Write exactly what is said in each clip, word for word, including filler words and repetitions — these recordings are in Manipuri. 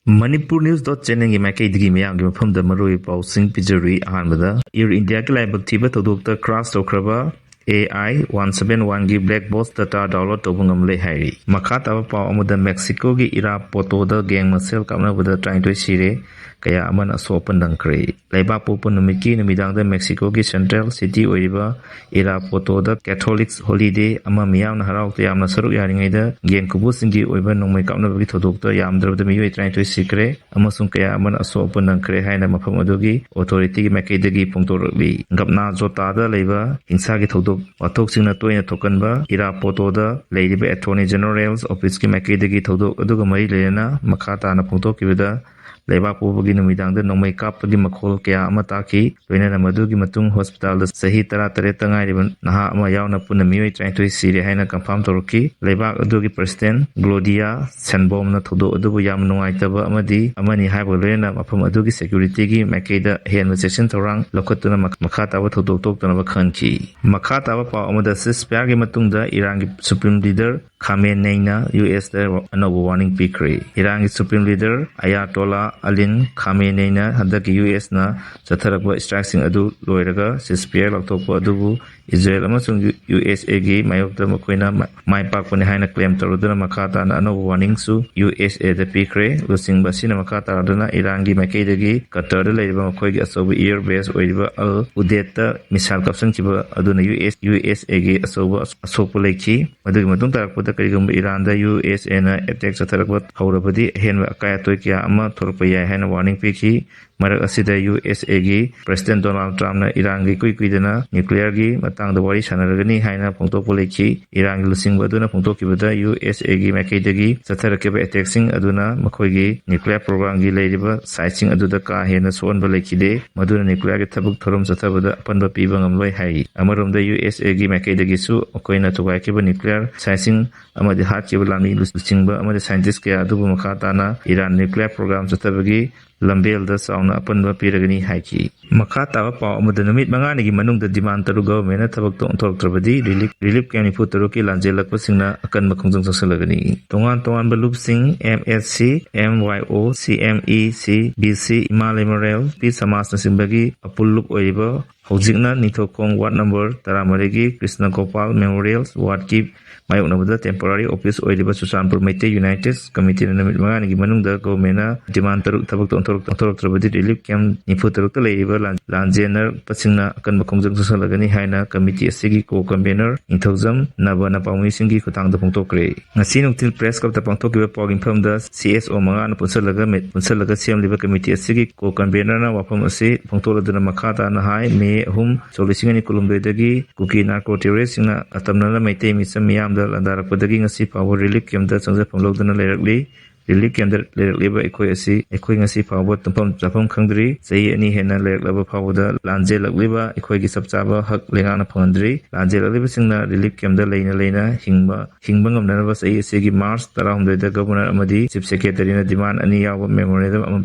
Manipur News dot channelꯒꯤ ꯃꯥꯏꯀꯩꯗꯒꯤ ꯃꯤꯌꯥꯝꯒꯤ ꯃꯐꯝꯗ ꯃꯔꯨꯑꯣꯏꯕ ꯄꯥꯎꯁꯤꯡ ꯄꯤꯖꯔꯨꯏ꯫ ꯑꯍꯥꯟꯕꯗ, Air Indiaꯒꯤ ꯂꯥꯏꯕꯛ ꯊꯤꯕ ꯊꯧꯗꯣꯛꯇ crash ꯇꯧꯈ꯭ꯔꯕ A I one seven oneꯒꯤ black box data download ꯇꯧꯕ ꯉꯝꯂꯦ ꯍꯥꯏꯔꯤ꯫ ꯃꯈꯥ ꯇꯥꯕ ꯄꯥꯎ ꯑꯃꯗ, Mexicoꯒꯤ ꯏꯔꯥꯄꯣꯇꯣꯗ gang ꯃꯁꯦꯜ ꯀꯥꯞꯅꯕꯗ ꯇꯔꯥꯅꯤꯊꯣꯏ ꯁꯤꯔꯦ, ꯀꯌꯥ ꯑꯃꯅ ꯑꯁꯣꯛ ꯑꯄꯟ ꯅꯪꯈ꯭ꯔꯦ꯫ ꯂꯩꯕꯥꯛ ꯄꯣꯛꯄ ꯅꯨꯃꯤꯠꯀꯤ ꯅꯨꯃꯤꯗꯥꯡꯗ Mexicoꯒꯤ central city ꯑꯣꯏꯔꯤꯕ ꯏꯔꯥꯄꯣꯇꯣꯗ Catholic holiday ꯑꯃ ꯃꯤꯌꯥꯝꯅ ꯍꯔꯥꯎ ꯇꯌꯥꯝꯅ ꯁꯔꯨꯛ ꯌꯥꯔꯤꯉꯩꯗ gang ꯈꯨꯕꯨꯁꯤꯡꯒꯤ ꯑꯣꯏꯕ ꯅꯣꯡꯃꯩ ꯀꯥꯞꯅꯕꯒꯤ ꯊꯧꯗꯣꯛꯇ ꯌꯥꯝꯗ꯭ꯔꯕꯗ ꯃꯤꯑꯣꯏ ꯇꯔꯥꯅꯤꯊꯣꯏ ꯁꯤꯈ꯭ꯔꯦ ꯑꯃꯁꯨꯡ ꯀꯌꯥ ꯑꯃꯅ ꯑꯁꯣꯛ ꯑꯄꯟ ꯅꯪꯈ꯭ꯔꯦ ꯍꯥꯏꯅ ꯃꯐꯝ ꯑꯗꯨꯒꯤ authorityꯒꯤ ꯃꯥꯏꯀꯩꯗꯒꯤ ꯐꯣꯡꯗꯣꯔꯛꯂꯤ꯫ ꯒꯞꯅꯥ ꯖꯣꯇꯥꯗ ꯂꯩꯕ ꯍꯤꯡꯁꯥꯒꯤ ꯊꯧꯗꯣꯛ ꯋꯥꯊꯣꯛꯁꯤꯡꯅ ꯇꯣꯏꯅ ꯊꯣꯛꯀꯟꯕ ꯏꯔꯥꯄꯣꯇꯣꯗ ꯂꯩꯔꯤꯕ Attorney General's Officeꯀꯤ ꯃꯥꯏꯀꯩꯗꯒꯤ ꯊꯧꯗꯣꯛ ꯑꯗꯨꯒ ꯃꯔꯤ ꯂꯩꯅꯅ ꯃꯈꯥ ꯇꯥꯅ ꯐꯣꯡꯗꯣꯛꯈꯤꯕꯗ, ꯂꯩꯕꯥꯛ ꯄꯣꯛꯄꯒꯤ ꯅꯨꯃꯤꯗꯥꯡꯗ ꯅꯣꯡꯃꯩ ꯀꯥꯞꯄꯒꯤ ꯃꯈꯣꯜ ꯀꯌꯥ ꯑꯃ ꯇꯥꯈꯤ꯫ ꯂꯣꯏꯅꯅ ꯃꯗꯨꯒꯤ ꯃꯇꯨꯡ hospitalꯗ ꯆꯍꯤ ꯇꯔꯥꯇꯔꯦꯠꯇ ꯉꯥꯏꯔꯤꯕ ꯅꯍꯥ ꯑꯃ ꯌꯥꯎꯅ ꯄꯨꯟꯅ ꯃꯤꯑꯣꯏ ꯇꯔꯥꯅꯤꯊꯣꯏ ꯁꯤꯔꯦ ꯍꯥꯏꯅ confirm ꯇꯧꯔꯛꯈꯤ꯫ ꯂꯩꯕꯥꯛ ꯑꯗꯨꯒꯤ President Gloria Sheinbaumꯅ ꯊꯧꯗꯣꯛ ꯑꯗꯨꯕꯨ ꯌꯥꯝꯅ ꯅꯨꯡꯉꯥꯏꯇꯕ ꯑꯃꯗꯤ ꯑꯃꯅꯤ ꯍꯥꯏꯕꯒ ꯂꯣꯏꯅꯅ ꯃꯐꯝ ꯑꯗꯨꯒꯤ securityꯒꯤ ꯃꯥꯏꯀꯩꯗ ꯍꯦꯟꯕ ꯆꯦꯛꯁꯤꯟ ꯊꯧꯔꯥꯡ ꯂꯧꯈꯠꯇꯨꯅ ꯃꯈ-, ꯃꯈꯥ ꯇꯥꯕ ꯊꯧꯗꯣꯛ ꯊꯣꯛꯇꯅꯕ ꯈꯟꯈꯤ꯫ ꯃꯈꯥ ꯇꯥꯕ ꯄꯥꯎ ꯑꯃꯗ, ceasefire ꯃꯇꯨꯡꯗ ꯏꯔꯥꯟꯒꯤ Supreme Leader ꯈꯥꯃꯦꯅꯦꯏꯅ ꯌꯨ ꯑꯦꯁꯇ ꯑꯅꯧꯕ warning ꯄꯤꯈ꯭ꯔꯦ꯫ ꯏꯔꯥꯟꯒꯤ Supreme Leader Ayatollah Ali Khameneiꯅ ꯍꯟꯗꯛꯀꯤ ꯌꯨ ꯑꯦꯁꯅ ꯆꯠꯊꯔꯛꯄ strikeꯁꯤꯡ ꯑꯗꯨ ꯂꯣꯏꯔꯒ ceasefire ꯂꯧꯊꯣꯛꯄ ꯑꯗꯨꯕꯨ ꯏꯖꯔꯦꯜ ꯑꯃꯁꯨꯡ ꯌꯨ ꯑꯦꯁ ꯑꯦꯒꯤ ꯃꯥꯌꯣꯛꯇ ꯃꯈꯣꯏꯅ ꯃꯥ-, ꯃꯥꯏ ꯄꯥꯛꯄꯅꯤ ꯍꯥꯏꯅ claim ꯇꯧꯔꯗꯨꯅ ꯃꯈꯥ ꯇꯥꯅ ꯑꯅꯧꯕ warningꯁꯨ ꯌꯨ ꯑꯦꯁ ꯑꯦꯗ ꯄꯤꯈ꯭ꯔꯦ꯫ ꯂꯨꯆꯤꯡꯕ ꯑꯁꯤꯅ ꯃꯈꯥ ꯇꯥꯔꯗꯨꯅ ꯏꯔꯥꯟꯒꯤ ꯃꯥꯏꯀꯩꯗꯒꯤ ꯀꯇꯔꯗ ꯂꯩꯔꯤꯕ ꯃꯈꯣꯏꯒꯤ ꯑꯆꯧꯕ air base ꯑꯣꯏꯔꯤꯕ ꯑꯜ ꯎꯗꯦꯗꯇ missile ꯀꯥꯞꯁꯤꯟꯈꯤꯕ ꯑꯗꯨꯅ ꯌꯨ ꯑꯦꯁ, ꯌꯨ ꯑꯦꯁ ꯑꯦꯒꯤ ꯑꯆꯧꯕ ꯑꯁꯣꯛꯄ ꯂꯩꯈꯤ꯫ ꯃꯗꯨꯒꯤ ꯃꯇꯨꯡ ꯇꯥꯔꯛꯄꯗ ꯀꯔꯤꯒꯨꯝꯕ ꯏꯔꯥꯟꯗ ꯌꯨ ꯑꯦꯁ ꯑꯦꯅ attack ꯆꯠꯊꯔꯛꯄ ꯍꯧꯔꯕꯗꯤ ꯑꯍꯦꯟꯕ ꯑꯀꯥꯏ ꯑꯇꯣꯏ ꯀꯌꯥ ꯑꯃ ꯊꯣꯛꯂꯛꯄ ꯌꯥꯏ ꯍꯥꯏꯅ warning ꯄꯤꯈꯤ꯫ ꯃꯔꯛ ꯑꯁꯤꯗ ꯌꯨ ꯑꯦꯁ ꯑꯦꯒꯤ President Donald Trumpꯅ ꯏꯔꯥꯟꯒ ꯏꯀꯨꯏ ꯀꯨꯏꯗꯅ nuclearꯒꯤ ꯃꯇꯥꯡꯗ ꯋꯥꯔꯤ ꯁꯥꯟꯅꯔꯒꯅꯤ ꯍꯥꯏꯅ ꯐꯣꯡꯗꯣꯛꯄ ꯂꯩꯈꯤ꯫ ꯏꯔꯥꯟꯒꯤ ꯂꯨꯆꯤꯡꯕ ꯑꯗꯨꯅ ꯐꯣꯡꯗꯣꯛꯈꯤꯕꯗ ꯌꯨ ꯑꯦꯁ ꯑꯦꯒꯤ ꯃꯥꯏꯀꯩꯗꯒꯤ ꯆꯠꯊꯔꯛꯈꯤꯕ attackꯁꯤꯡ ꯑꯗꯨꯅ ꯃꯈꯣꯏꯒꯤ nuclear programꯒꯤ ꯂꯩꯔꯤꯕ siteꯁꯤꯡ ꯑꯗꯨꯗ ꯀꯥ ꯍꯦꯟꯅ ꯁꯣꯛꯍꯟꯕ ꯂꯩꯈꯤꯗꯦ, ꯃꯗꯨꯅ nuclearꯒꯤ ꯊꯕꯛ ꯊꯧꯔꯝ ꯆꯠꯊꯕꯗ ꯑꯄꯟꯕ ꯄꯤꯕ ꯉꯝꯂꯣꯏ ꯍꯥꯏꯔꯤ꯫ ꯑꯃꯔꯣꯝꯗ ꯌꯨ ꯑꯦꯁ ꯑꯦꯒꯤ ꯃꯥꯏꯀꯩꯗꯒꯤꯁꯨ ꯃꯈꯣꯏꯅ ꯊꯨꯒꯥꯏꯈꯤꯕ nuclear siteꯁꯤꯡ ꯑꯃꯗꯤ ꯍꯥꯠꯈꯤꯕ ꯂꯥꯟꯃꯤ ꯂꯨꯆꯤꯡꯕ ꯑꯃꯗꯤ scientist ꯀꯌꯥ ꯑꯗꯨꯕꯨ ꯃꯈꯥ ꯇꯥꯅ ꯏꯔꯥꯟ nuclear program ꯆꯠꯊꯕꯒꯤ ꯂꯝꯕꯦꯜꯗ ꯆꯥꯎꯅ ꯑꯄꯟꯕ ꯄꯤꯔꯒꯅꯤ ꯍꯥꯏꯈꯤ꯫ ꯃꯈꯥ ꯇꯥꯕ ꯄꯥꯎ ꯑꯃꯗ, ꯅꯨꯃꯤꯠ ꯃꯉꯥꯅꯤꯒꯤ ꯃꯅꯨꯡꯗ demand ꯇꯔꯨꯛ government ꯅ ꯊꯕꯛꯇ ꯑꯣꯟꯊꯣꯔꯛꯇ꯭ꯔꯕꯗꯤ relief, relief camp ꯅꯤꯐꯨ ꯇꯔꯨꯛꯀꯤ ꯂꯥꯟꯖꯦꯜꯂꯛꯄꯁꯤꯡꯅ ꯑꯀꯟꯕ ꯈꯣꯡꯖꯪ ꯆꯪꯁꯤꯜꯂꯒꯅꯤ꯫ ꯇꯣꯉꯥꯟ ꯇꯣꯉꯥꯟꯕ ꯂꯨꯞꯁꯤꯡ, M S C, M Y O, C M E C, B C, ꯏꯃꯥ ꯂꯩꯃꯔꯦꯜ, ꯄꯤ ꯁꯃꯥꯖꯅꯆꯤꯡꯕꯒꯤ ꯑꯄꯨꯜ ꯂꯨꯞ ꯑꯣꯏꯔꯤꯕ ꯍꯧꯖꯤꯛꯅ Ningthoukhong ward number ꯇꯔꯥꯃꯔꯤꯒꯤ Krishna Gopal Memorial ward ꯀꯤ ꯃꯥꯌꯣꯛꯅꯕꯗ temporary office ꯑꯣꯏꯔꯤꯕ ꯆꯨꯔꯆꯥꯟꯄꯨꯔ ꯃꯩꯇꯩ United Committee ꯅ ꯅꯨꯃꯤꯠ ꯃꯉꯥꯅꯤꯒꯤ ꯃꯅꯨꯡꯗ government ꯅ demand ꯇꯔꯨꯛ ꯊꯕꯛꯇ ꯑꯣꯟꯊꯣꯔꯛ-, ꯑꯣꯟꯊꯣꯔꯛꯇ꯭ꯔꯕꯗꯤ relief camp ꯅꯤꯐꯨ ꯇꯔꯨꯛꯇ ꯂꯩꯔꯤꯕ ꯂꯥꯟ-, ꯂꯥꯟꯖꯦꯟꯅꯔꯛꯄꯁꯤꯡꯅ ꯑꯀꯟꯕ ꯈꯣꯡꯖꯪ ꯆꯪꯁꯤꯜꯂꯒꯅꯤ ꯍꯥꯏꯅ committee ꯑꯁꯤꯒꯤ co-convenor ꯅꯤꯡꯊꯧꯖꯝ ꯅꯕꯅ ꯄꯥꯎꯃꯤꯁꯤꯡꯒꯤ ꯈꯨꯠꯊꯥꯡꯗ ꯐꯣꯡꯗꯣꯛꯈ꯭ꯔꯦ꯫ ꯉꯁꯤ ꯅꯨꯡꯊꯤꯜ press club ꯇ ꯄꯥꯡꯊꯣꯛꯈꯤꯕ ꯄꯥꯎꯒꯤ ꯃꯤꯐꯝꯗ C S O ꯃꯉꯥꯅ ꯄꯨꯟꯁꯤꯜꯂꯒ, ꯄꯨꯟꯁꯤꯜꯂꯒ ꯁꯦꯝꯂꯤꯕ committee ꯑꯁꯤꯒꯤ co-convenor ꯅ ꯋꯥꯐꯝ ꯑꯁꯤ ꯐꯣꯡꯗꯣꯛꯂꯗꯨꯅ ꯃꯈꯥ ꯇꯥꯅ ꯍꯥꯏ, ꯃꯦ ꯑꯍꯨꯝ, ꯁꯣꯛ ꯂꯤꯁꯤꯡ ꯑꯅꯤ ꯀꯨꯟꯍꯨꯝꯗꯣꯏꯗꯒꯤ ꯀꯨꯀꯤ narco terrorist ꯁꯤꯡꯅ ꯑꯇꯝꯅꯅ ꯃꯩꯇꯩ ꯃꯤꯆꯝ ꯃꯤꯌꯥꯝꯗ ꯂꯥꯟꯗꯥꯔꯛꯄꯗꯒꯤ ꯉꯁꯤ ꯐꯥꯎꯕ relief camp ꯇ ꯆꯪꯖꯐꯝ ꯂꯧꯗꯨꯅ ꯂꯩꯔꯛꯂꯤ꯫ Relief camp ꯇ ꯂꯩꯔꯛꯂꯤꯕ ꯑꯩꯈꯣꯏ ꯑꯁꯤ ꯑꯩꯈꯣꯏ ꯉꯁꯤ ꯐꯥꯎꯕ ꯇꯨꯝꯐꯝ ꯆꯥꯐꯝ ꯈꯪꯗ꯭ꯔꯤ꯫ ꯆꯍꯤ ꯑꯅꯤ ꯍꯦꯟꯅ ꯂꯩꯔꯛꯂꯕ ꯐꯥꯎꯕꯗ ꯂꯥꯟꯖꯦꯜꯂꯛꯂꯤꯕ ꯑꯩꯈꯣꯏꯒꯤ ꯆꯞ ꯆꯥꯕ ꯍꯛ ꯂꯩꯉꯥꯛꯅ ꯐꯪꯍꯟꯗ꯭ꯔꯤ꯫ ꯂꯥꯟꯖꯦꯜꯂꯛꯂꯤꯕꯁꯤꯡꯅ relief camp ꯇ ꯂꯩꯅ ꯂꯩꯅ ꯍꯤꯡꯕ, ꯍꯤꯡꯕ ꯉꯝꯅꯅꯕ ꯆꯍꯤ ꯑꯁꯤꯒꯤ March ꯇꯔꯥꯍꯨꯝꯗꯣꯏꯗ governor ꯑꯃꯗꯤ chief secretary ꯅ demand ꯑꯅꯤ ꯌꯥꯎꯕ memorandum ꯑꯃ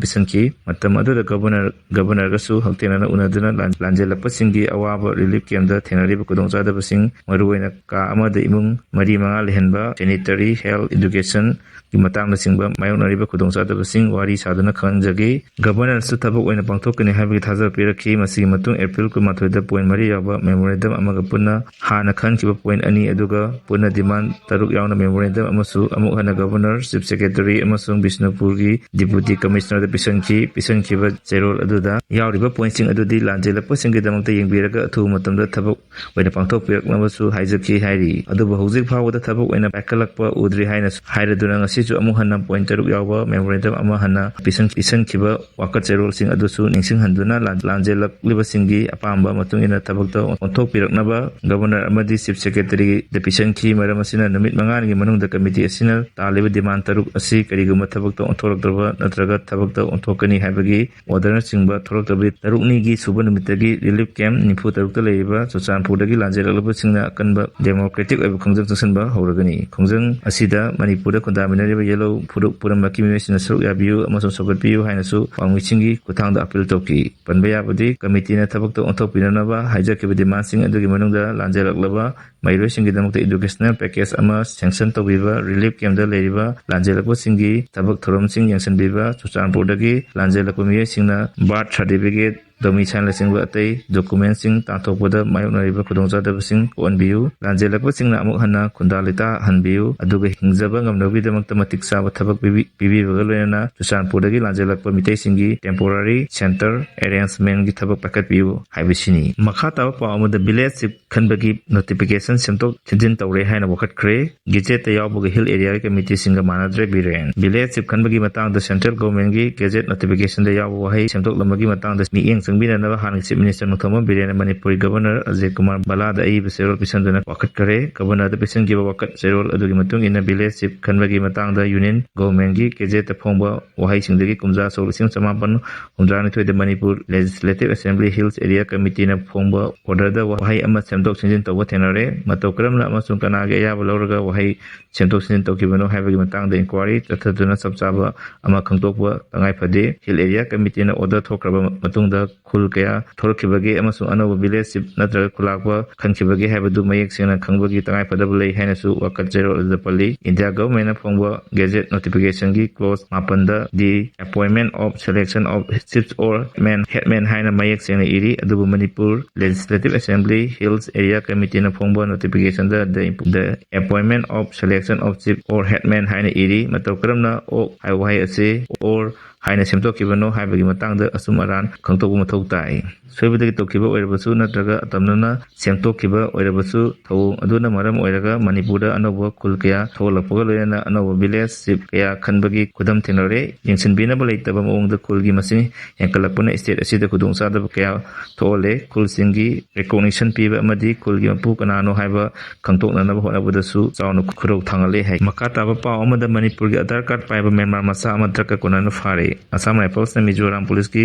ꯄꯤꯁꯤꯟꯈꯤ꯫ ꯃꯇꯝ ꯑꯗꯨꯗ governor, governor ꯒꯁꯨ ꯍꯛꯊꯦꯡꯅꯅ ꯎꯅꯗꯨꯅ ꯂꯥꯟ-, ꯂꯥꯟꯖꯦꯜꯂꯛꯄꯁꯤꯡꯒꯤ ꯑꯋꯥꯕ relief camp ꯇ ꯊꯦꯡꯅꯔꯤꯕ ꯈꯨꯗꯣꯡꯆꯥꯗꯕꯁꯤꯡ, ꯃꯔꯨꯑꯣꯏꯅ ꯀꯥ ꯑꯃꯗ ꯏꯃꯨꯡ ꯃꯔꯤ ꯃꯉꯥ ꯂꯩꯍꯟꯕ, sanitary, health, education ꯒꯤ ꯃꯇꯥꯡꯅꯆꯤꯡꯕ ꯃꯥꯌꯣꯛꯅꯔꯤꯕ ꯈꯨꯗꯣꯡꯆꯥꯗꯕꯁꯤꯡ ꯋꯥꯔꯤ ꯁꯥꯗꯨꯅ ꯈꯪꯍꯟꯖꯈꯤ꯫ Governor ꯁꯨ ꯊꯕꯛ ꯑꯣꯏꯅ ꯄꯥꯡꯊꯣꯛꯀꯅꯤ ꯍꯥꯏꯕꯒꯤ ꯊꯥꯖꯕ ꯄꯤꯔꯛꯈꯤ꯫ ꯃꯁꯤꯒꯤ ꯃꯇꯨꯡ April ꯀꯨꯟꯃꯥꯊꯣꯏꯗ point ꯃꯔꯤ ꯌꯥꯎꯕ memorandum ꯑꯃꯒ ꯄꯨꯟꯅ ꯍꯥꯟꯅ ꯈꯟꯈꯤꯕ point ꯑꯅꯤ ꯑꯗꯨꯒ ꯄꯨꯟꯅ demand ꯇꯔꯨꯛ ꯌꯥꯎꯅ memorandum ꯑꯃꯁꯨ ꯑꯃꯨꯛ ꯍꯟꯅ governor, chief secretary ꯑꯃꯁꯨꯡ ꯕꯤꯁꯅꯨꯄꯨꯔꯒꯤ deputy commissioner ꯗ ꯄꯤꯁꯤꯟꯈꯤ꯫ ꯄꯤꯁꯤꯟꯈꯤꯕ ꯆꯦꯔꯣꯜ ꯑꯗꯨꯗ ꯌꯥꯎꯔꯤꯕ point ꯁꯤꯡ ꯑꯗꯨꯗꯤ ꯂꯥꯟꯖꯦꯜꯂꯛꯄꯁꯤꯡꯒꯤꯗꯃꯛꯇ ꯌꯦꯡꯕꯤꯔꯒ ꯑꯊꯨꯕ ꯃꯇꯝꯗ ꯊꯕꯛ ꯑꯣꯏꯅ ꯄꯥꯡꯊꯣꯛꯄꯤꯔꯛꯅꯕꯁꯨ ꯍꯥꯏꯖꯈꯤ ꯍꯥꯏꯔꯤ꯫ ꯑꯗꯨꯕꯨ ꯍꯧꯖꯤꯛ ꯐꯥꯎꯕꯗ ꯊꯕꯛ ꯑꯣꯏꯅ ꯄꯥꯏꯈꯠꯂꯛꯄ ꯎꯗ꯭ꯔꯤ ꯍꯥꯏꯅꯁꯨ ꯍꯥꯏꯔꯗꯨꯅ ꯉꯁꯤꯁꯨ ꯑꯃꯨꯛ ꯍꯟꯅ point ꯇꯔꯨꯛ ꯌꯥꯎꯕ memorandum ꯑꯃ ꯍꯟꯅ ꯄꯤꯁꯟ-, ꯄꯤꯁꯟꯈꯤꯕ ꯋꯥꯀꯠꯆꯔꯣꯜꯁꯤꯡ ꯑꯗꯨꯁꯨ ꯅꯤꯡꯁꯤꯡꯍꯟꯗꯨꯅ ꯂꯥꯟ-, ꯂꯥꯟꯖꯦꯜꯂꯛꯂꯤꯕꯁꯤꯡꯒꯤ ꯑꯄꯥꯝꯕ ꯃꯇꯨꯡ ꯏꯟꯅ ꯊꯕꯛꯇ ꯑꯣꯟꯊꯣꯛꯄꯤꯔꯛꯅꯕ governor ꯑꯃꯗꯤ chief secretary ꯗ ꯄꯤꯁꯟꯈꯤ꯫ ꯃꯔꯝ ꯑꯁꯤꯅ ꯅꯨꯃꯤꯠ ꯃꯉꯥꯅꯤꯒꯤ ꯃꯅꯨꯡꯗ committee ꯑꯁꯤꯅ ꯇꯥꯜꯂꯤꯕ demand ꯇꯔꯨꯛ ꯑꯁꯤ ꯀꯔꯤꯒꯨꯝꯕ ꯊꯕꯛꯇ ꯑꯣꯟꯊꯣꯔꯛꯇ꯭ꯔꯕ ꯅꯠꯇ꯭ꯔꯒ ꯊꯕꯛꯇ ꯑꯣꯟꯊꯣꯛꯀꯅꯤ ꯍꯥꯏꯕꯒꯤ order ꯅꯆꯤꯡꯕ ꯊꯣꯛꯂꯛꯇꯕꯗꯤ ꯇꯔꯨꯛꯅꯤꯒꯤ ꯁꯨꯕ ꯅꯨꯃꯤꯠꯇꯒꯤ relief camp ꯅꯤꯐꯨ ꯇꯔꯨꯛꯇ ꯂꯩꯔꯤꯕ ꯆꯨꯔꯆꯥꯟꯄꯨꯔꯗꯒꯤ ꯂꯥꯟꯖꯦꯜꯂꯛꯂꯕꯁꯤꯡꯅ ꯑꯀꯟꯕ democratic ꯑꯣꯏꯕ ꯈꯣꯡꯖꯪ ꯆꯪꯁꯤꯟꯕ ꯍꯧꯔꯒꯅꯤ꯫ ꯈꯣꯡꯖꯪ ꯑꯁꯤꯗ ꯃꯅꯤꯄꯨꯔꯗ ꯈꯨꯟꯗꯥꯃꯤꯟꯅꯔꯤꯕ ꯌꯦꯜꯍꯧ ꯐꯨꯔꯨꯞ ꯄꯨꯝꯅꯃꯛꯀꯤ ꯃꯤꯑꯣꯏꯁꯤꯡꯅ ꯁꯔꯨꯛ ꯌꯥꯕꯤꯌꯨ ꯑꯃꯁꯨꯡ ꯁꯧꯒꯠꯄꯤꯌꯨ ꯍꯥꯏꯅꯁꯨ ꯄꯥꯎꯃꯤꯁꯤꯡꯒꯤ ꯈꯨꯠꯊꯥꯡꯗ ꯑꯄꯤꯜ ꯇꯧꯈꯤ꯫ ꯄꯟꯕ ꯌꯥꯕꯗꯤ, ꯀꯃꯤꯇꯤꯅ ꯊꯕꯛꯇ ꯑꯣꯟꯊꯣꯛꯄꯤꯅꯅꯕ ꯍꯥꯏꯖꯈꯤꯕ ꯗꯤꯃꯥꯟꯁꯤꯡ ꯑꯗꯨꯒꯤ ꯃꯅꯨꯡꯗ ꯂꯥꯟꯖꯦꯜꯂꯛꯂꯕ ꯃꯍꯩꯔꯣꯏꯁꯤꯡꯒꯤꯗꯃꯛꯇ educational package ꯑꯃ sanction ꯇꯧꯕꯤꯕ, relief camp ꯇ ꯂꯩꯔꯤꯕ ꯂꯥꯟꯖꯦꯜꯂꯛꯄꯁꯤꯡꯒꯤ ꯊꯕꯛ ꯊꯧꯔꯝꯁꯤꯡ ꯌꯦꯡꯁꯤꯟꯕꯤꯕ, ꯆꯨꯔꯆꯥꯟꯄꯨꯔꯗꯒꯤ ꯂꯥꯟꯖꯦꯜꯂꯛꯄ ꯃꯤꯑꯣꯏꯁꯤꯡꯅ birth certificate, domicile ꯅꯆꯤꯡꯕ ꯑꯇꯩ document ꯁꯤꯡ ꯇꯥꯟꯊꯣꯛꯄꯗ ꯃꯥꯌꯣꯛꯅꯔꯤꯕ ꯈꯨꯗꯣꯡꯆꯥꯗꯕꯁꯤꯡ ꯀꯣꯛꯍꯟꯕꯤꯌꯨ꯫ ꯂꯥꯟꯖꯦꯜꯂꯛꯄꯁꯤꯡꯅ ꯑꯃꯨꯛ ꯍꯟꯅ ꯈꯨꯟꯗꯥ ꯂꯩꯇꯥꯍꯟꯕꯤꯌꯨ, ꯑꯗꯨꯒ ꯍꯤꯡꯖꯕ ꯉꯝꯅꯕꯒꯤꯗꯃꯛꯇ ꯃꯇꯤꯛ ꯆꯥꯕ ꯊꯕꯛ ꯄꯤꯕꯤ-, ꯄꯤꯕꯤꯕꯒ ꯂꯣꯏꯅꯅ ꯆꯨꯔꯆꯥꯟꯄꯨꯔꯗꯒꯤ ꯂꯥꯟꯖꯦꯜꯂꯛꯄ ꯃꯤꯇꯩꯁꯤꯡꯒꯤ temporary shelter arrangement ꯀꯤ ꯊꯕꯛ ꯄꯥꯏꯈꯠꯄꯤꯌꯨ ꯍꯥꯏꯕꯁꯤꯅꯤ꯫ ꯃꯈꯥ ꯇꯥꯕ ꯄꯥꯎ ꯑꯃꯗ, village chief ꯈꯟꯕꯒꯤ notification ꯁꯦꯝꯗꯣꯛ ꯁꯦꯝꯖꯤꯟ ꯇꯧꯔꯦ ꯍꯥꯏꯅ ꯋꯥꯀꯠꯈ꯭ꯔꯦ꯫ Gazette ꯇ ꯌꯥꯎꯕꯒ Hill Area ꯀꯃꯤꯇꯤꯁꯤꯡꯒ ꯃꯥꯟꯅꯗ꯭ꯔꯦ ꯕꯤꯔꯦꯟ꯫ Village chief ꯈꯟꯕꯒꯤ ꯃꯇꯥꯡꯗ central government ꯀꯤ gazette notification ꯗ ꯌꯥꯎꯕ ꯋꯥꯍꯩ ꯁꯦꯝꯗꯣꯛꯂꯝꯕꯒꯤ ꯃꯇꯥꯡꯗ ꯃꯤꯠꯌꯦꯡ ꯆꯪꯕꯤꯅꯅꯕ ꯍꯥꯟꯅꯒꯤ chief minister ꯅꯣꯡꯊꯣꯝꯕꯝ ꯕꯤꯔꯦꯟꯅ ꯃꯅꯤꯄꯨꯔꯒꯤ governor ꯑꯖꯤꯠ ꯀꯨꯃꯥꯔ ꯕꯂꯥꯗ ꯑꯏꯕ ꯆꯦꯔꯣꯜ ꯄꯤꯁꯤꯟꯗꯨꯅ ꯋꯥꯀꯠꯈ꯭ꯔꯦ꯫ Governor ꯗ ꯄꯤꯁꯤꯟꯈꯤꯕ ꯋꯥꯀꯠ ꯆꯦꯔꯣꯜ ꯑꯗꯨꯒꯤ ꯃꯇꯨꯡ ꯏꯟꯅ village chief ꯈꯟꯕꯒꯤ ꯃꯇꯥꯡꯗ union government ꯀꯤ gazette ꯇ ꯐꯣꯡꯕ ꯋꯥꯍꯩꯁꯤꯡꯗꯒꯤ ꯀꯨꯝꯖꯥ ꯁꯣꯛ ꯂꯤꯁꯤꯡ ꯆꯃꯥꯄꯟ ꯍꯨꯝꯗ꯭ꯔꯥꯅꯤꯊꯣꯏꯗ Manipur Legislative Assembly Hills Area Committee ꯅ ꯐꯣꯡꯕ order ꯗ ꯋꯥꯍꯩ ꯑꯃ ꯁꯦꯝꯗꯣꯛ ꯁꯦꯝꯖꯤꯟ ꯇꯧꯕ ꯊꯦꯡꯅꯔꯦ꯫ ꯃꯇꯧ ꯀꯔꯝꯅ ꯑꯃꯁꯨꯡ ꯀꯅꯥꯒꯤ ꯑꯌꯥꯕ ꯂꯧꯔꯒ ꯋꯥꯍꯩ ꯁꯦꯝꯗꯣꯛ ꯁꯦꯝꯖꯤꯟ ꯇꯧꯈꯤꯕꯅꯣ ꯍꯥꯏꯕꯒꯤ ꯃꯇꯥꯡꯗ inquiry ꯆꯠꯊꯗꯨꯅ ꯆꯞ ꯆꯥꯕ ꯑꯃ ꯈꯪꯗꯣꯛꯄ ꯇꯉꯥꯏ ꯐꯗꯦ꯫ Hill Area Committee ꯅ order ꯊꯣꯛꯈ꯭ꯔꯕ ꯃꯇꯨꯡꯗ ꯈꯨꯜ ꯀꯌꯥ ꯊꯣꯔꯛꯈꯤꯕꯒꯦ ꯑꯃꯁꯨꯡ ꯑꯅꯧꯕ village chief ꯅꯠꯇ꯭ꯔꯒ ꯈꯨꯂꯥꯛꯄ ꯈꯟꯈꯤꯕꯒꯦ ꯍꯥꯏꯕꯗꯨ ꯃꯌꯦꯛ ꯁꯦꯡꯅ ꯈꯪꯕꯒꯤ ꯇꯉꯥꯏ ꯐꯗꯕ ꯂꯩ ꯍꯥꯏꯅꯁꯨ ꯋꯥꯀꯠ ꯆꯦꯔꯣꯜ ꯑꯗꯨꯗ ꯄꯜꯂꯤ꯫ India government ꯅ ꯐꯣꯡꯕ gazette notification ꯒꯤ clause ꯃꯥꯄꯟꯗ the appointment of selection of chiefs or headman, headman ꯍꯥꯏꯅ ꯃꯌꯦꯛ ꯁꯦꯡꯅ ꯏꯔꯤ, ꯑꯗꯨꯕꯨ Manipur Legislative Assembly Hills Area Committee ꯅ ꯐꯣꯡꯕ notification the the, the appointment of selection of chief or headman ꯍꯥꯏꯅ ꯏꯔꯤ꯫ ꯃꯇꯧ ꯀꯔꯝꯅ of ꯍꯥꯏꯕ ꯋꯥꯍꯩ ꯑꯁꯤ or ꯍꯥꯏꯅ ꯁꯦꯝꯗꯣꯛꯈꯤꯕꯅꯣ ꯍꯥꯏꯕꯒꯤ ꯃꯇꯥꯡꯗ ꯑꯆꯨꯝ ꯑꯔꯥꯟ ꯈꯪꯗꯣꯛꯄ ꯃꯊꯧ ꯇꯥꯏ꯫ ꯁꯣꯏꯕꯗꯒꯤ ꯇꯧꯈꯤꯕ ꯑꯣꯏꯔꯕꯁꯨ ꯅꯠꯇ꯭ꯔꯒ ꯑꯇꯝꯅꯅ ꯁꯦꯝꯗꯣꯛꯈꯤꯕ ꯑꯣꯏꯔꯕꯁꯨ, ꯊꯧꯑꯣꯡ ꯑꯗꯨꯅ ꯃꯔꯝ ꯑꯣꯏꯔꯒ ꯃꯅꯤꯄꯨꯔꯗ ꯑꯅꯧꯕ ꯈꯨꯜ ꯀꯌꯥ ꯊꯣꯛꯂꯛꯄꯒ ꯂꯣꯏꯅꯅ ꯑꯅꯧꯕ village chief ꯀꯌꯥ ꯈꯟꯕꯒꯤ ꯈꯨꯗꯝ ꯊꯦꯡꯅꯔꯦ꯫ ꯌꯦꯡꯁꯤꯟꯕꯤꯅꯕ ꯂꯩꯇꯕ ꯃꯑꯣꯡꯗ ꯈꯨꯜꯒꯤ ꯃꯁꯤꯡ ꯍꯦꯟꯒꯠꯂꯛꯄꯅ state ꯑꯁꯤꯗ ꯈꯨꯗꯣꯡꯆꯥꯗꯕ ꯀꯌꯥ ꯊꯣꯛꯍꯜꯂꯦ꯫ ꯈꯨꯜꯁꯤꯡꯒꯤ recognition ꯄꯤꯕ ꯑꯃꯗꯤ ꯈꯨꯜꯒꯤ ꯃꯄꯨ ꯀꯅꯥꯅꯣ ꯍꯥꯏꯕ ꯈꯪꯗꯣꯛꯅꯅꯕ ꯍꯣꯠꯅꯕꯗꯁꯨ ꯆꯥꯎꯅ ꯈꯨꯔꯧ ꯊꯥꯡꯍꯜꯂꯦ ꯍꯥꯏ꯫ ꯃꯈꯥ ꯇꯥꯕ ꯄꯥꯎ ꯑꯃꯗ, ꯃꯅꯤꯄꯨꯔꯒꯤ ꯑꯙꯥꯔ ꯀꯥꯔꯗ ꯄꯥꯏꯕ ꯃ꯭ꯌꯥꯟꯃꯥꯔ ꯃꯆꯥ ꯑꯃ ꯗ꯭ꯔꯒꯀ ꯀꯣꯅꯅ ꯐꯥꯔꯦ꯫ ꯑꯁꯥꯝ ꯔꯥꯏꯐꯜꯁꯅ ꯃꯤꯖꯣꯔꯥꯝ ꯄꯨꯂꯤꯁꯀꯤ,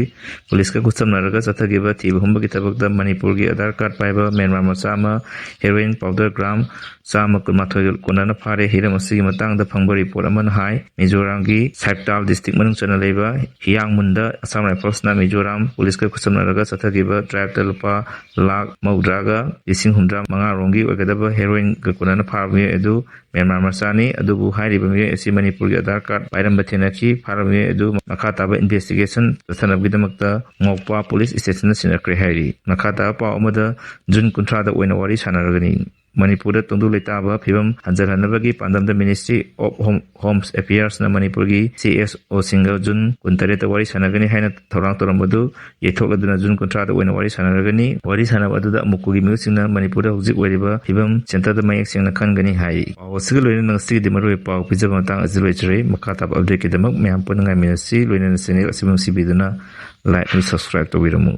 ꯄꯨꯂꯤꯁꯀ ꯈꯨꯠꯁꯝꯅꯔꯒ ꯆꯠꯊꯈꯤꯕ ꯊꯤꯕ ꯍꯨꯝꯕꯒꯤ ꯊꯕꯛꯇ ꯃꯅꯤꯄꯨꯔꯒꯤ ꯑꯙꯥꯔ ꯀꯥꯔꯗ ꯄꯥꯏꯕ ꯃ꯭ꯌꯥꯟꯃꯥꯔ ꯃꯆꯥ ꯑꯃ heroin powder gram ꯆꯥꯝꯃ ꯀꯨꯟꯃꯥꯊꯣꯏꯒ ꯀꯣꯟꯅꯅ ꯐꯥꯔꯦ꯫ ꯍꯤꯔꯝ ꯑꯁꯤꯒꯤ ꯃꯇꯥꯡꯗ ꯐꯪꯕ ꯔꯤꯄꯣꯔꯠ ꯑꯃꯅ ꯍꯥꯏ, ꯃꯤꯖꯣꯔꯥꯝꯒꯤ ꯁꯥꯏꯞꯇꯥꯜ ꯗꯤꯁꯇ꯭ꯔꯤꯛ ꯃꯅꯨꯡ ꯆꯟꯅ ꯂꯩꯕ ꯍꯤꯌꯥꯡꯃꯨꯟꯗ ꯑꯁꯥꯝ ꯔꯥꯏꯐꯜꯁꯅ ꯃꯤꯖꯣꯔꯥꯝ ꯄꯨꯂꯤꯁꯀ ꯈꯨꯠꯁꯝꯅꯔꯒ ꯆꯠꯊꯈꯤꯕ ꯗ꯭ꯔꯥꯏꯚꯇ ꯂꯨꯄꯥ ꯂꯥꯈ ꯃꯧꯗ꯭ꯔꯥꯒ ꯂꯤꯁꯤꯡ ꯍꯨꯝꯗ꯭ꯔꯥ ꯃꯉꯥ ꯔꯣꯝꯒꯤ ꯑꯣꯏꯒꯗꯕ ꯍꯦꯔꯣꯏꯟꯒ ꯀꯣꯟꯅꯅ ꯐꯥꯕ ꯃꯤꯑꯣꯏ ꯑꯗꯨ ꯃ꯭ꯌꯥꯟꯃꯥꯔ ꯃꯆꯥꯅꯤ꯫ ꯑꯗꯨꯕꯨ ꯍꯥꯏꯔꯤꯕ ꯃꯤꯑꯣꯏ ꯑꯁꯤ ꯃꯅꯤꯄꯨꯔꯒꯤ ꯑꯙꯥꯔ ꯀꯥꯔꯗ ꯄꯥꯏꯔꯝꯕ ꯊꯦꯡꯅꯈꯤ꯫ ꯐꯥꯔꯕ ꯃꯤꯑꯣꯏ ꯑꯗꯨ ꯃꯈꯥ ꯇꯥꯕ ꯏꯟꯚꯦꯁꯇꯤꯒꯦꯁꯟ ꯆꯠꯊꯅꯕꯒꯤꯗꯃꯛꯇ ꯉꯣꯛꯄ ꯄꯨꯂꯤꯁ ꯁ꯭ꯇꯦꯁꯟꯗ ꯁꯤꯟꯅꯈ꯭ꯔꯦ ꯍꯥꯏꯔꯤ꯫ ꯃꯈꯥ ꯇꯥꯕ ꯄꯥꯎ ꯑꯃꯗ ꯖꯨꯟ ꯀꯨꯟꯊ꯭ꯔꯥꯗ ꯑꯣꯏꯅ ꯋꯥꯔꯤ ꯁꯥꯟꯅꯔꯒꯅꯤ꯫ ꯃꯅꯤꯄꯨꯔꯗ ꯇꯪꯗꯨ ꯂꯩꯇꯥꯕ ꯐꯤꯕꯝ ꯍꯟꯖꯤꯜꯍꯟꯅꯕꯒꯤ ꯄꯥꯟꯗꯝꯗ Ministry of Home, Homes Affairsꯅ ꯃꯅꯤꯄꯨꯔꯒꯤ C S Oꯁꯤꯡꯒ ꯖꯨꯟ ꯀꯨꯟꯇꯔꯦꯠꯇ ꯋꯥꯔꯤ ꯁꯥꯟꯅꯒꯅꯤ ꯍꯥꯏꯅ ꯊꯧꯔꯥꯡ ꯇꯧꯔꯝꯕꯗꯨ ꯌꯩꯊꯣꯛꯂꯗꯨꯅ ꯖꯨꯟ ꯀꯨꯟꯊ꯭ꯔꯥꯗ ꯑꯣꯏꯅ ꯋꯥꯔꯤ ꯁꯥꯟꯅꯔꯒꯅꯤ꯫ ꯋꯥꯔꯤ ꯁꯥꯟꯅꯕ ꯑꯗꯨꯗ ꯃꯨꯀꯨꯒꯤ ꯃꯤꯍꯨꯠꯁꯤꯡꯅ ꯃꯅꯤꯄꯨꯔꯗ ꯍꯧꯖꯤꯛ ꯑꯣꯏꯔꯤꯕ ꯐꯤꯕꯝ centreꯗ ꯃꯌꯦꯛ ꯁꯦꯡꯅ ꯈꯟꯒꯅꯤ ꯍꯥꯏ꯫ ꯄꯥꯎ ꯑꯁꯤꯒ ꯂꯣꯏꯅꯅ ꯉꯁꯤꯒꯤꯗꯤ ꯃꯔꯨꯑꯣꯏꯕ ꯄꯥꯎ ꯄꯤꯖꯕ ꯃꯇꯥꯡ ꯑꯁꯤꯗ ꯂꯣꯏꯖꯔꯦ꯫ ꯃꯈꯥ ꯇꯥꯕ updateꯀꯤꯗꯃꯛ ꯃꯌꯥꯝ ꯄꯨꯟꯅ ꯉꯥꯏꯃꯤꯟꯅꯁꯤ꯫ ꯂꯣꯏꯅꯅ channel ꯑꯁꯤꯕꯨ ꯅꯨꯡꯁꯤꯕꯤꯗꯨꯅ like ꯑꯃꯗꯤ subscribe ꯇꯧꯕꯤꯔꯝꯃꯨ꯫